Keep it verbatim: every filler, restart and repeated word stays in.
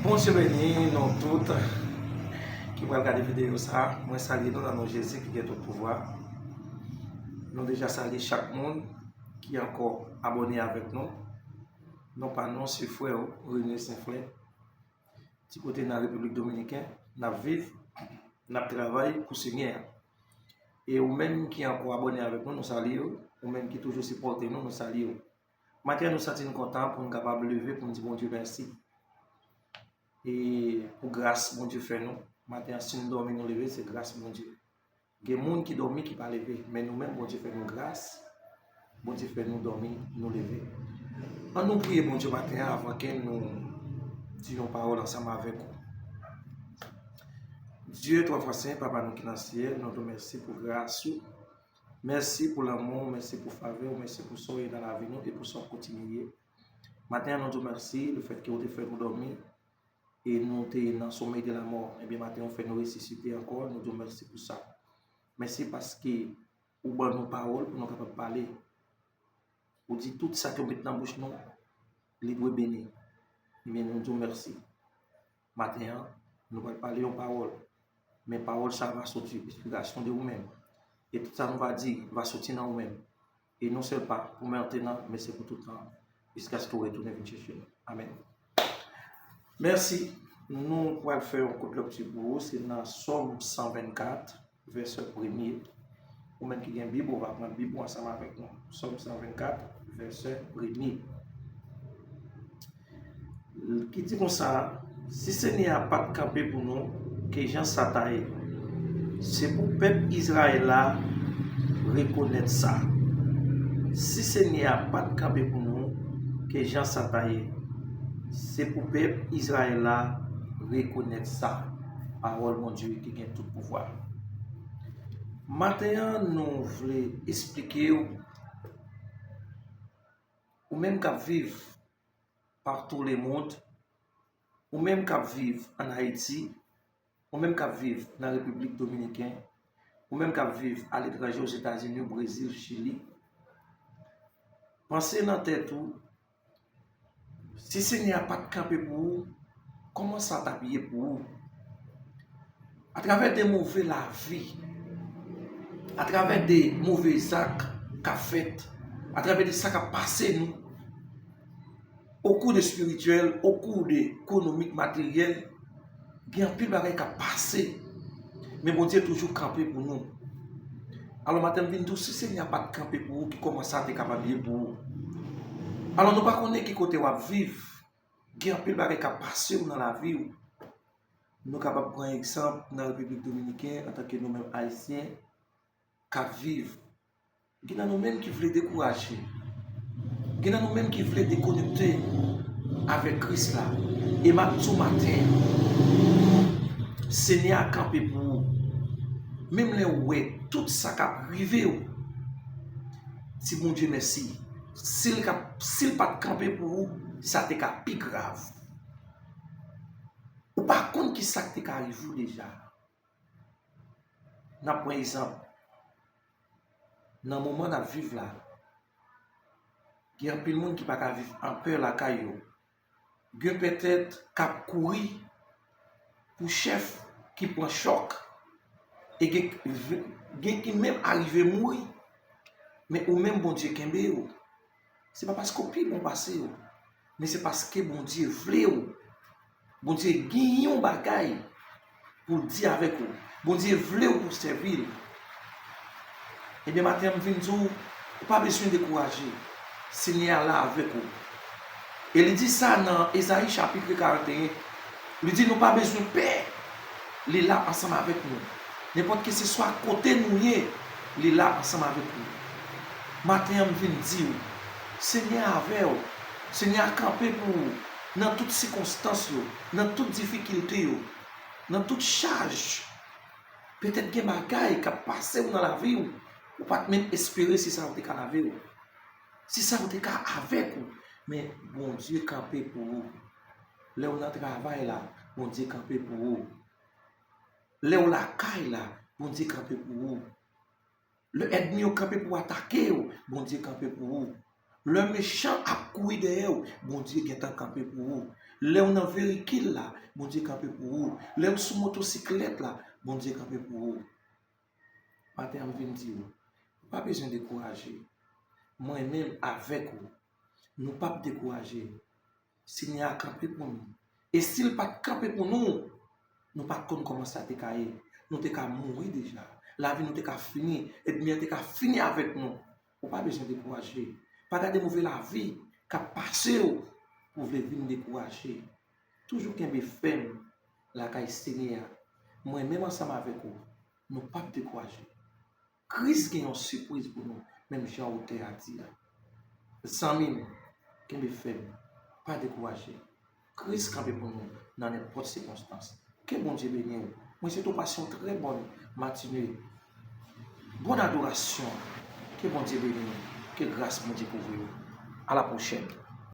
Bondye beni nou tout ki pral gade videyo sa. Mwen salye nou nan non Jezi ki gen tout pouvwa. Nou deja salye chak moun ki ankò abòne avèk nou. Non pa nou, se frè w, René Senflè. Ti kote nan Repiblik Dominiken, n ap viv, n ap travay pou Senyè a. E ou menm ki ankò abòne avèk nou, nou salye w. Ou menm ki toujou sipòte nou, nou salye w. Maten an, nou santi n kontan pou n kapab leve pou n di Bondye mèsi. E pou gras Bondye fè nou. Maten an, si n dòmi, nou leve, se gras Bondye. Gen moun ki dòmi, ki pa leve, men nou menm, Bondye fè nou gras. Bondye fè nou dòmi, nou leve. Ann nou priye Bondye maten an avan ke nou di yon pawòl ansanm avèk ou. Dye twa fwa sen, Papa nou ki nan syèl, nou di w mèsi pou gras ou. Mèsi pou lanmou w, mèsi pou favè w, mèsi pou sa w ye nan lavi nou e pou sa w ap kontinye ye. Maten an, nou di w mèsi lefètke w te fè nou dòmi e nou te nan somèy de lamò. Ebyen, maten an, w fè nou resisite ankò, nou di w mèsi pou sa. Mèsi paske ou ban nou pawòl pou nou kapab pale. Ou di tout sa ke w met nan bouch nou, li dwe beni. Ebyen, nou di w mèsi. Maten an, nou pral pale yon pawòl. Men pawòl sa va soti, enspirasyon de ou menm. E tout sa nou va di va soti nan ou menm. E non sèl pa pou mentenan, men se pou tout tan, jiskaske w retounen vin chèche nou. Amèn. Mèsi. Nou pral fè yon kout lekti pou ou. Se nan Sòm san vennkat, vèsè premye. Ou menm ki gen Bib, ou va pran Bib ou ansanm avèk nou. Sòm san vennkat, vèsè premye. Ki di konsa, si Senyè a pa t kanpe pou nou, ke jan sa ta ye? Se pou pèp Izrayèl la rekonèt sa. Si Senyè a pa t kanpe pou nou, ke jan sa ta ye? Se pou pèp Izrayèl la rekonèt sa. Pawòl Bondye ki gen tout pouvwa. Maten an, nou vle esplike w, ou menm k ap viv partou lemonn, ou menm k ap viv ann Ayiti, ou menm k ap viv nan Repiblik Dominiken, ou menm k ap viv aletranje, Ozetazini, Brezil, Chili, panse nan tèt ou, si Senyè a pa t kanpe pou ou, kòman sa t ap ye pou ou? Atravè de move lavi, atravè de move zak k ap fèt, atravè de sa k ap pase nou, au cours de spirityèl, au cours de ekonomik, materyèl, gen anpil bagay k ap pase, men Bondye toujou kanpe pou nou. Alò, maten m vin di w, si Senyè a pa t kanpe pou ou, ki kòman sa te kapab ye pou ou? Alò, nou pa konnen ki kote w ap viv, gen anpil bagay k ap pase w nan lavi w. Nou kapab pran egzanp nan Repiblik Dominiken, antanke nou menm Ayisyen k ap viv. Gen nan nou menm ki vle dekouraje. Gen nan nou menm ki vle dekonekte avèk Kris la. E m ap di w maten an, Senyè a kanpe pou ou. Menm lè w wè tout sa k ap rive w, di Bondye mèsi. Si l ka, si l pa t kanpe pou ou, sa te ka pi grav. Ou pa konn ki sa k te ka rive w deja. N ap pran egzanp. Nan moman n ap viv la, gen anpil moun ki pa ka viv an pè lakay yo. Gen petèt k ap kouri pou chèf ki pran chòk. E gen, gen ki menm arive mouri. Men ou menm, Bondye kenbe w. Se pa paske w pi bon pase yo, men se paske Bondye vle w. Bondye gen yon bagay pou l di avèk ou. Bondye vle w pou w sèvi l. Ebyen, maten an, m vin di w, ou pa bezwen dekouraje. Senyè a la avèk ou. E li di sa nan Ezayi chapit karanteyen. Li di nou pa bezwen pè. Li la ansanm avèk nou. Nenpòt ke se swa kote nou ye, li la ansanm avèk nou. Maten an, m vin di w, Senyè a avè w. Senyè a kanpe pou ou nan tout sikonstans yo, nan tout difikilte yo, nan tout chaj. Petèt gen bagay k ap pase w nan lavi w, ou pa t menm espere si sa yo te ka lave w, si sa yo te ka avèk ou. Men Bondye kanpe pou ou. Lè w nan travay la, Bondye kanpe pou ou. Lè w lakay la, Bondye kanpe pou ou. Lè ènmi yo kanpe pou atake w, Bondye kanpe pou ou. Lè mechan ap kouri dèyè w, Bondye gentan kanpe pou ou. Lè w nan veyikil la, Bondye kanpe pou ou. Lè w sou motosiklèt la, Bondye kanpe pou ou. Maten an, m vin di w, ou pa bezwen dekouraje. Mwen menm avèk ou, nou p ap dekouraje. Senyè a kanpe pou nou. E si l pa t kanpe pou nou, nou pa t konn kòman sa te ka ye. Nou te ka mouri deja. Lavi nou te ka fini. Ènmi an te ka fini avèk nou. Ou pa bezwen dekouraje. Pa gade move lavi k ap pase w pou w vle vin dekouraje. Toujou kenbe fèm lakay Senyè a. Mwen menm ansanm avèk ou, nou p ap dekouraje. Kris gen yon sipriz pou nou, menm jan otè a di a. Zanmi m, kenbe fèm, pa dekouraje. Kris kanpe pou nou nan nenpòt sikonstans. Ke Bondye beni w. Mwen swete w pase yon trè bòn matine. Bòn adorasyon. Ke Bondye beni w. Ke gras Bondye kouvri w. A la pwochèn.